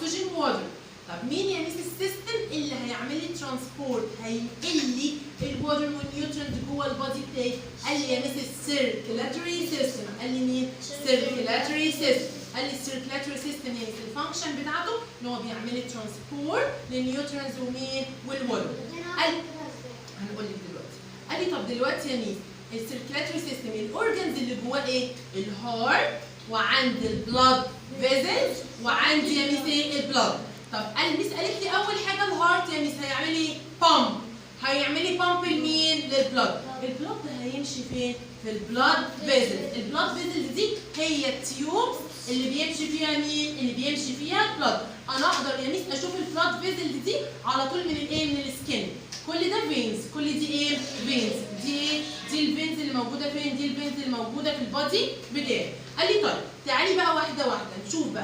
oxygen، water. طب مين يا ميس ال system اللي هيعمل لي transport، هينقل لي ال water وال nutrient جوه ال body بتاعي؟ قال لي يا ميس ال circulatory system. قال لي مين؟ circulatory system. قال لي ال circulatory system يا ميس ال function بتاعته ان هو بيعمل لي transport لل nutrients ومين؟ وال water. قال هنقول لك دلوقتي. قال لي طب دلوقتي يا ميس ال circulatory system ال organs اللي جواه ايه؟ ال heart وعند ال blood vessels وعندي يا ميس ايه؟ ال blood. طب قال ميس قالت لي اول حاجة ال heart يا ميس هيعمل لي pump، هيعمل لي pump لمين؟ لل blood. ال blood ده هيمشي فين؟ في ال blood vessels. ال blood vessels دي هي ال tubes اللي بيمشي فيها مين؟ اللي بيمشي فيها ال blood. انا اقدر يا ميس اشوف ال blood vessels دي على طول من الايه؟ من ال skin. كل ده veins، كل دي ايه؟ veins. دي ايه؟ دي ال veins اللي موجودة فين؟ دي ال veins اللي موجودة في ال body بتاعي. قال لي طيب تعالي بقى واحدة واحدة نشوف بقى.